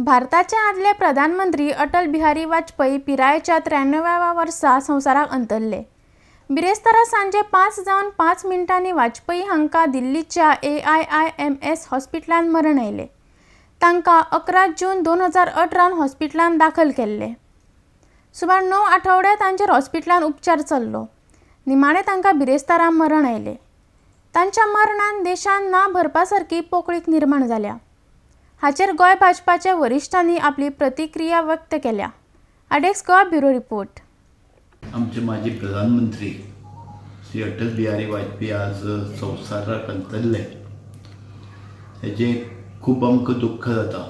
भारताचे आदले प्रधानमंत्री अटल बिहारी वाजपेयी पिरायेच्या 93व्या वर्सा संवसाराक अंतरले. बिरेस्तारा सांजे 5:05 वाजपेयी हांकां दिल्लीच्या AIIMS हॉस्पिटलांत मरण आयलें. तांकां 11 जून 2018 हॉस्पिटलांत दाखल केल्ले. सुमार 9 आठवडे तांचेर हॉस्पिटलांत उपचार चल्लो. निमाणें तांकां बिरेस्तारा मरण आयलें. तांच्या मरणान देशांत ना भरपा सारकी पोकळीक निर्माण जाल्या. हाचेर गोंय भाजपाच्या वरिश्ठांनी आपली प्रतिक्रिया व्यक्त केल्या. आडेक्स गोवा ब्युरो रिपोर्ट. आमचे माजी प्रधानमंत्री श्री अटल बिहारी वाजपेयी आज संवसाराक अंतरले हेजें खूब आमकां दुख्ख जाता,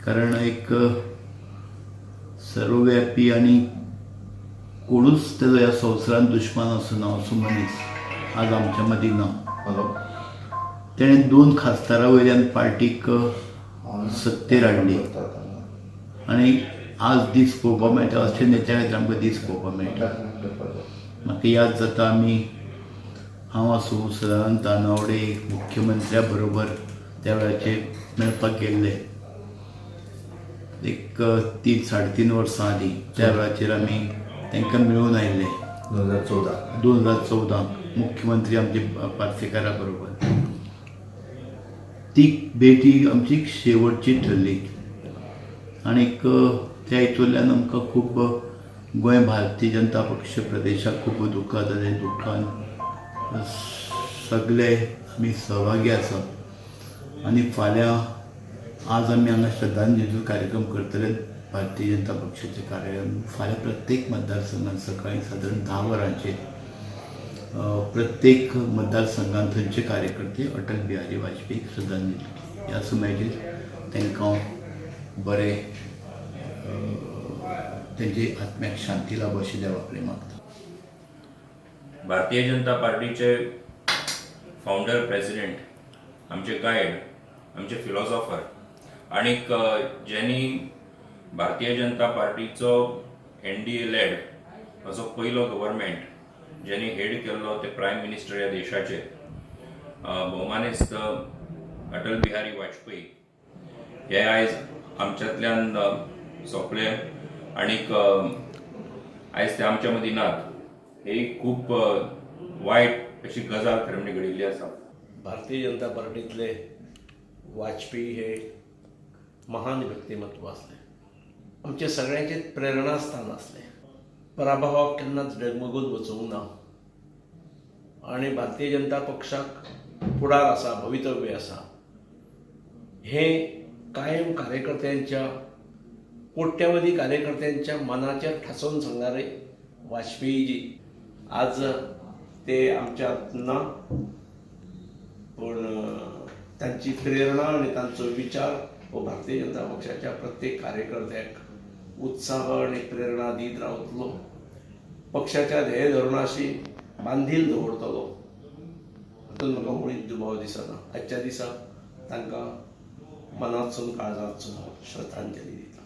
कारण एक सर्वव्यापी आनी कोणूच तेजो ह्या संवसारांत दुश्मान आसना असो मनीस आज आमच्या मदीं ना. तेणें 2 खासदारां वयल्यान पार्टीक सत्तेर हाडली आनी आज दीस पळोवपाक मेळटा अशे नेत्या खातीर आमकां दीस पळोवपाक मेळटा. म्हाका याद जाता आमी, हांव आसूं, सदानंद तानावडे मुख्यमंत्र्या बरोबर त्या वेळाचेर मेळपाक गेल्ले एक 3 साडे 3 वर्सां आदीं. त्या वेळाचेर आमी तांकां मेळून आयिल्ले 2014 मुख्यमंत्री आमचे पार्सेकारा बरोबर. ती भेट ही आमची शेवटची ठरली आनीक त्या हितूंतल्यान आमकां खूब गोंय भारतीय जनता पक्ष प्रदेशाक खूब दुख्ख जाता. दुख्खान सगळे आमी सहभागी आसात आनी फाल्यां आज आमी हांगा श्रद्धांजलीचो कार्यक्रम करतले भारतीय जनता पक्षाच्या कार्यालयान. फाल्यां प्रत्येक मतदारसंघात सकाळी सादारण 10 वरांचेर प्रत्येक मतदारसंघात थंयचे कार्यकर्ते अटल बिहारी वाजपेयीक श्रद्धांजली. ह्या सुमाचेर तांकां बरें तेंचे आत्म्याक शांती लाभ अशें देवा कडेन मागता. भारतीय जनता पार्टीचे फावंडर प्रेसिडेंट, आमचे गायड, आमचे फिलॉसॉफर आणीक ज्यांनी भारतीय जनता पार्टीचो NDA लेड असो पयलो गव्हर्मेंट ज्यांनी हेड केल्लो ते प्रायम मिनिस्टर ह्या देशाचे भोवमानेस्त अटल बिहारी वाजपेयी हे आयज आमच्यांतल्यान सोंपले आणीक आयज ते आमच्या मदीं नात. ही खूब वायट अशी गजाल खरें म्हणजे घडिल्ली आसा. भारतीय जनता पार्टींतले वाजपेयी हे महान व्यक्तिमत्व आसले, आमचे सगळ्यांचे प्रेरणास्थान आसले. पराभवाक केन्नाच डगमगून वचूंक ना आनी भारतीय जनता पक्षाक फुडार आसा, भवितव्य आसा हें कायम कार्यकर्त्यांच्या, कोट्यावधी कार्यकर्त्यांच्या मनाचेर ठासोवन सांगणारे वाजपेयीजी आज ते आमच्यात ना, पूण तांची प्रेरणा आनी तांचो विचार हो भारतीय जनता पक्षाच्या प्रत्येक कार्यकर्त्याक उत्साह आनी प्रेरणा दीत रावतलो, पक्षाच्या ध्येय धोरणाशी बांधील दवरतलो, हातूंत म्हाका मुळीच दुबाव दिसना. आजच्या दिसा तांकां मनांतसून काळजांतसून श्रद्धांजली दिता.